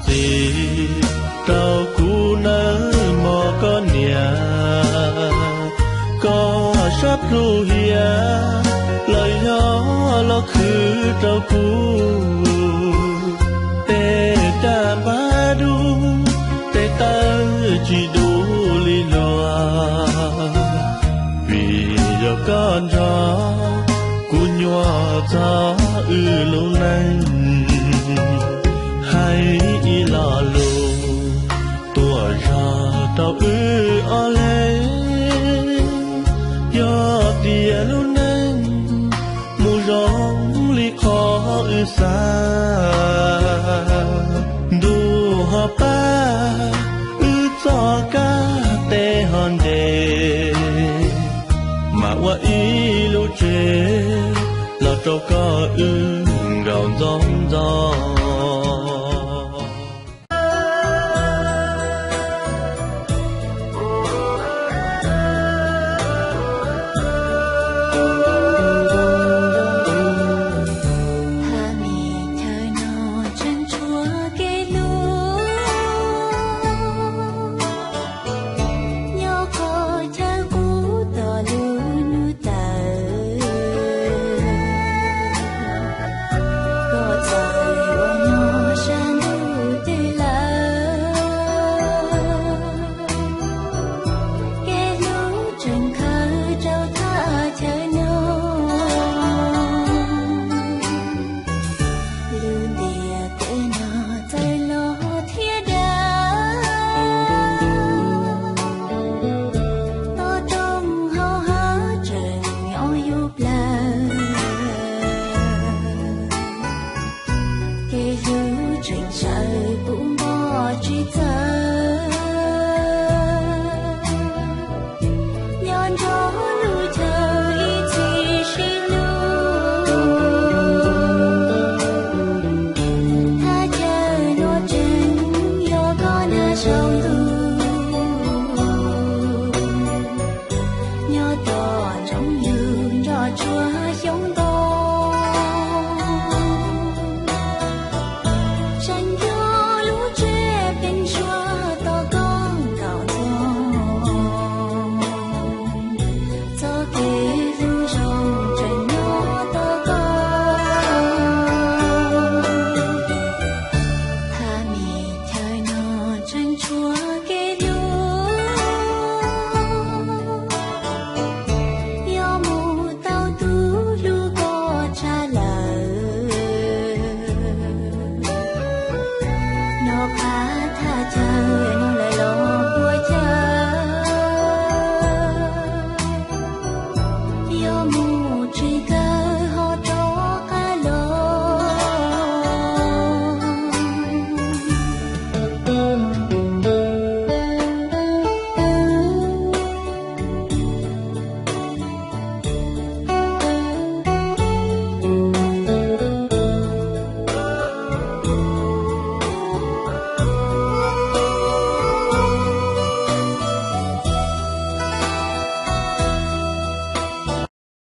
Txiv, rau kuv nawb mog koj niam, koj sab plhu hiam los yog los khwv rau kuv. Tej caj npab dub, tej tawb tsis dub li luag, vim yog koj nrog kuv nyuaj txog wb lub neej. Hais ib lo lus tuaj zog rau wb ob leeg, yog tias lub neej mus zoo li qhov wb xav, ntuj ho pab wb txoj kab tes ho nce, mam ua ib lub tsev los rau koj wb nkaus ntxoov ntxoo. Thaj me chaw no tseem tshuav kev hlub, nyob qhov chaw qub tom lub hnub tawm. Koj txawm ua nyob sab ntuj twg lawm, kev hlub tseem khawb rau thaj chaw no. Lub ntiaj teb no txawm los thiab dav, toj roob hauv hav tseem nyob yus plawg. Kev hlub tseem sawv puv npo tsis